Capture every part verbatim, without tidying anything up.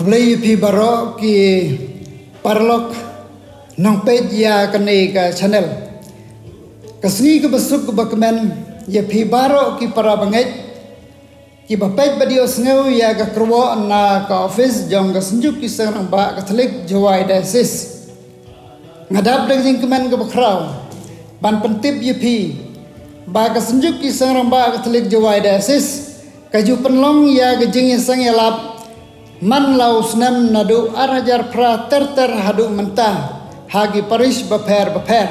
Khublei ïa phi baroh ki paralok nongpeit ïa kane ka channel. Ka sngi kaba suk kaba kmen ïa phi baroh ki para bangeit kiba peit bad ïohsngew ïa ka khubor na ka office jong ka Synjuk ki Seng Rangbah Katholik Jowai Diocese. Nga dap da ka jingkmen kaba khraw ban pyntip ïa phi ba ka Synjuk ki Seng Rangbah Katholik Jowai Diocese ka ju pynlong ïa ka jingïaseng ïalap man la u snem naduh ar hajar phra ter ter haduh mynta ha ki parish bapher bapher.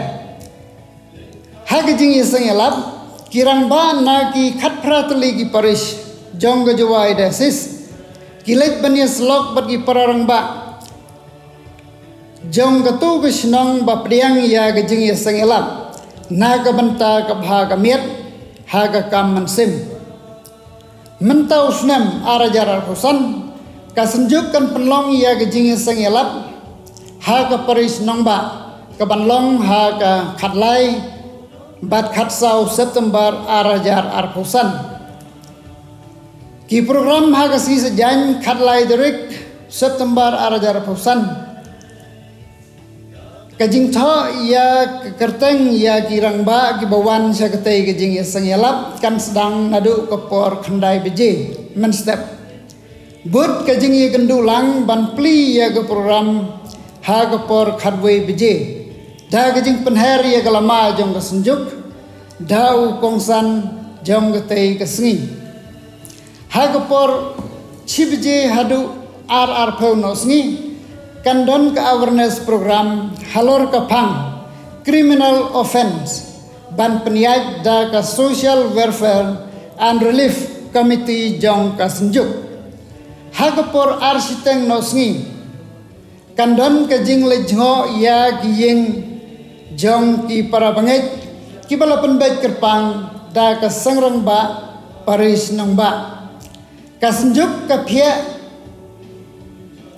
Ha ka jingïaseng ïalap, ki rangbah na ki khatphra tylli ki parish jong ka Jowai Diocese ki leit ban ïasyllok bad ki para rangbah jong katto ka shnong ba pdiang ïa ka jingïaseng ïalap na ka bynta ka bha ka miat ha ka kam mynsiem. Mynta u snem ar hajar arphew san, ka Synjuk kan pynlong ïa ka jingïaseng ïalap ha ka parish Nongbah, ka ban long ha ka khatlai bad khatsaw September ar hajar arphew san. Ki program ha ka sngi Saitjaiñ khatlai tarik September ar hajar arphew san. Ka jingthoh ïa ka kyrteng ïa ki rangbah kiba wan sha katei ka jingïaseng ïalap kan sdang naduh ka por khyndai baje mynstep. Bad ka jingïakynduh lang ban plie ïa ka program ha ka por khatwei baje da ka jingpynher ïa ka lama jong ka Synjuk da u kongsan jong katei ka sngi. Ha ka por shi baje haduh ar arphew noh sngi kan don ka awareness program halor ka phang criminal offence ban pynïaid da ka Social Welfare and Relief Committee jong ka Synjuk. Ha ka por ar shiteng noh sngi kan don ka jingleit jngoh ïa ki ïing jong ki para bangeit kiba la pynbeit kyrpang da ka Seng Rangbah Parish Nongbah. Ka Synjuk ka phiah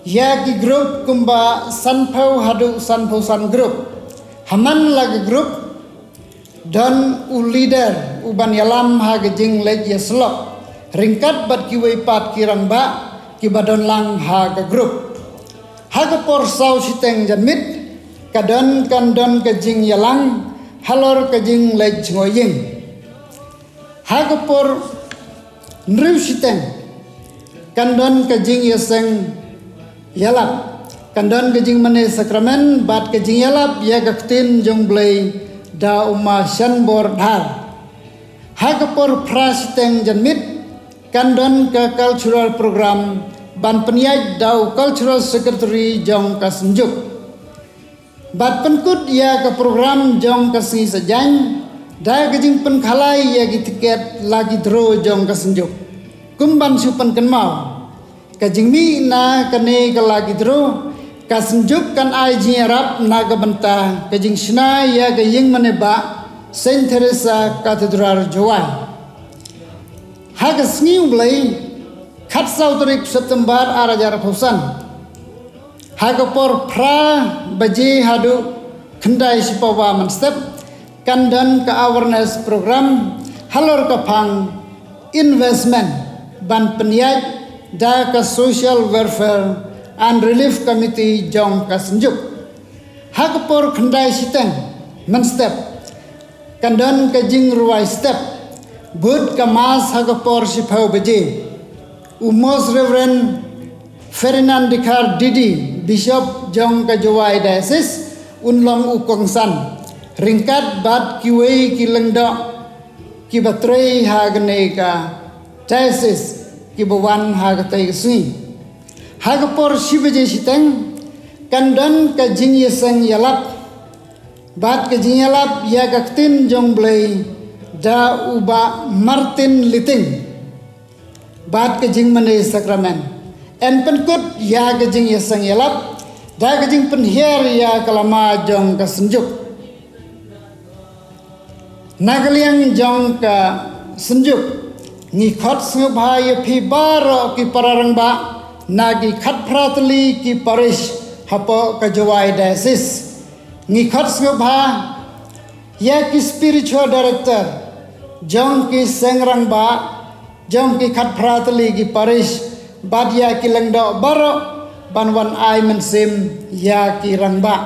ïa ki group kumba sanphew haduh sanphew san group. Ha man la ka group don u leader u ban ïalam ha ka jingleit ïasyllok ryngkat bad kiwei pat ki rangbah kiba don lang ha ka group. Ha ka por saw shiteng janmiet ka don kan don ka jingïalang halor ka jingleit jngoh ïing. Ha ka por hynriew shiteng kan don ka jingïaseng ïalap, kan don ka jingmane sakramen bad ka jingïalap ïa ka ktien jong U Blei da u Ma Shanbor Dhar. Ha ka por phra shiteng janmiet kan don ka cultural program ban pynïaid da u cultural secretary jong ka Synjuk. Bad pynkut ïa ka program jong ka sngi Saitjaiñ da ka jingpynkhalai ïa ki tiket lucky draw jong ka Synjuk. Kum ban shu pynkynmaw, ka jingmih na kane ka lucky draw, ka Synjuk kan ai jingïarap na ka bynta ka jingshna ïa ka ïing mane bah Saint Teresa Cathedral Jowai. Ha ka sngi U Blei khatsaw tarik September ar hajar arphew san, ha ka por phra baje haduh khyndai shipawa mynstep kan don ka awareness program halor ka phang investment ban pynïaid da ka Social Welfare and Relief Committee jong ka Synjuk. Ha ka por khyndai shiteng mynstep kan don ka jingrwai step bad ka mass ha ka por shiphew baje. U Most Reverend Ferdinand Dkhar D D, Bishop jong ka Jowai Diocese, un long u kongsan ryngkat bad kiwei ki lyngdoh kiba trei ha kane ka diocese kiba wan ha katei ka sngi. Ha ka por shi baje shiteng kan don ka jingïaseng ïalap bad ka jingïalap ïa ka ktien jong U Blei da u Bah Martin Liting bad ka jingmane sakramen. Yn pynkut ïa ka jingïaseng ïalap da ka jingpynhiar ïa ka lama jong ka Synjuk. Na ka liang jong ka Synjuk, ngi khot sngewbha ïa phi baroh ki para rangbah na ki khatphra tylli ki parish hapoh ka Jowai Diocese. Ngi khot sngewbha ïa ki spiritual director jong ki seng rangbah jong ki khatphra tylli ki parish bad ïa ki lyngdoh baroh ban wan ai mynsiem ïa ki rangbah.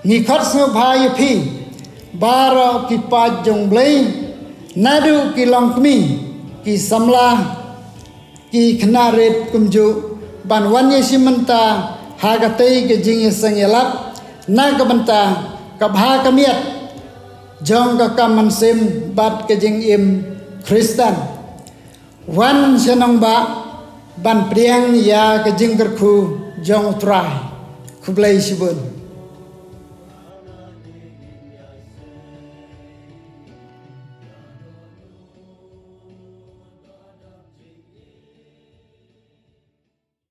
Ngi khot sngewbha ïa phi baroh ki paid jong U Blei, naduh ki longkmie, ki samla, ki khynnah rit kumjuh, ban wan ïashim bynta ha katei ka jingïaseng ïalap na ka bynta ka bha ka miat jong ka kam mynsiem bad ka jingim Khristan. Wan sha nongbah ban pdiang ïa ka jingkyrkhu jong U Trai. Khublei shibun.